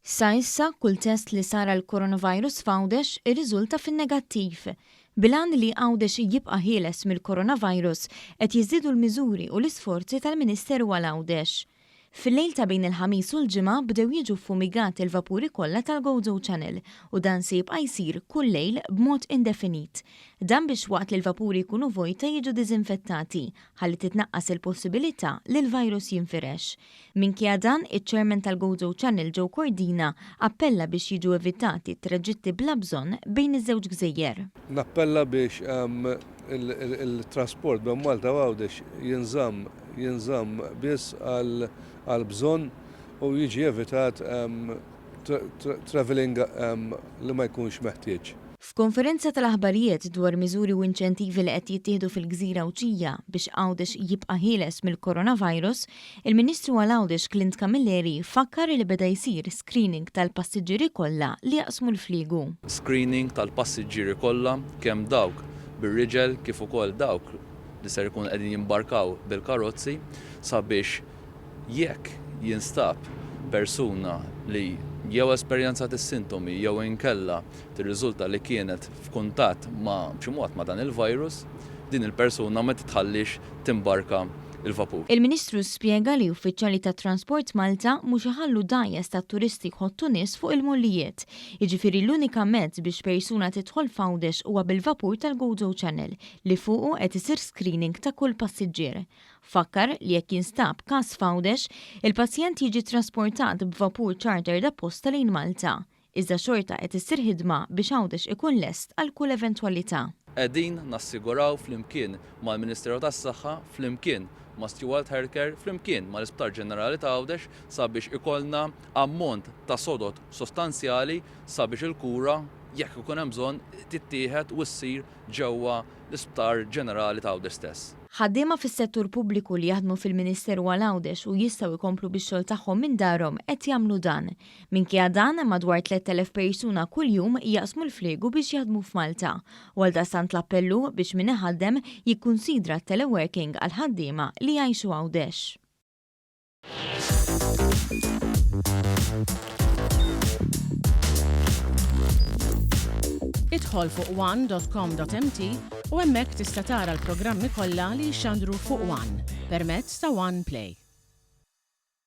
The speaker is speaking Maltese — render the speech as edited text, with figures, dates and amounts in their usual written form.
Sa issa, kull test li sar għall-coronavirus f'Għawdex irriżulta fin-negattiv. Bil-għan li Għawdex jibqa' ħieles mill-coronavirus, qed jiżdiedu l-miżuri u l-isforzi tal-Ministeru għal Għawdex. Fil-lejl ta' bejn il-Ħamis u l-Ġimgħa bdew jiġu ffumigati l-vapuri kollha tal-Gozo Channel u dan se jibqa' jsir kull lejl b'mod indefinit. Dan biex waqt li l-vapuri jkunu vojta jiġu diżinfettati ħalli titnaqqas il-possibilità li l-virus jinfirex. Minkejja dan, iċ-Chairman tal-Gozo Channel Joe Cordina appella biex jiġu evitati traġitti bla bżonn bejn iż-żewġ gżejjer. Nappella biex il-trasport bejn Malta u Għawdex jinżamm jinżamm biss għall-bżonn u jiġi evitat travelling li ma jkunx meħtieġ. F'konferenza tal-aħbarijiet dwar miżuri u inċentivi li qed jittieħdu fil-gżira Għawdxija biex Għawdex jibqa' ħieles mill-coronavirus, il-Ministru għal Għawdex Clint Camilleri fakkar li beda jsir screening tal-passiġġieri kollha li jaqsmu l-fliegu. Screening tal-passiġġieri kollha kemm dawk bir-riġel kif ukoll dawk li ser ikunu qegħdin jimbarkaw bil-karozzi sabiex jekk jinstab persuna li jew esperjenzat is-sintomi jew inkella tirriżulta li kienet f'kuntatt ma' b'xi mod ma' dan il-virus, din il-persuna ma titħalliex timbarka l-vapur. Il-Ministru spjega li uffiċjali ta' Transport Malta mhux iħallu dgħajjes tat-turisti jħottu nies fuq il-mollijiet. Jiġifieri l-unika mezz biex persuna tidħol f'Għawdex huwa bil-vapur tal-Gozo Channel li fuqu qed isir screening ta' kull passiġġier. Fakkar li jekk jinstab każ f'Għawdex, il-pazjent jiġi ttrasportat b'vapur chartered apposta lejn Malta. Iżda xorta qed issir ħidma biex Għawdex ikun lest għal kull eventwalità. Qegħdin nassiguraw flimkien mal-Ministeru tas-Saħħa, flimkien ma' Steward Healthcare, flimkien mal-Isptar Ġenerali ta' Għawdex sabiex ikollna ammont ta' sodod sostanzjali sabiex il-kura, jekk ikun hemm bżonn, tittieħed u ssir ġewwa l-Isptar Ġenerali ta' Għawdex stess. Ħaddiema fis-settur pubbliku li jaħdmu fil-Ministeru għal Għawdex u jistgħu jkomplu bix-xogħol tagħhom minn darhom qed jagħmlu dan. Minkejja dan, madwar 3,000 persuna kuljum jaqsmu l-fliegu biex jaħdmu f'Malta u għaldaqstant l-appell hu biex min iħaddem jikkunsidra t-teleworking għall-ħaddiema li jgħixu Għawdex. Idħol fuq one.com.mt u hemmhekk tista' tara l-programmi kollha li jixxandru fuq One permezz ta' One Play.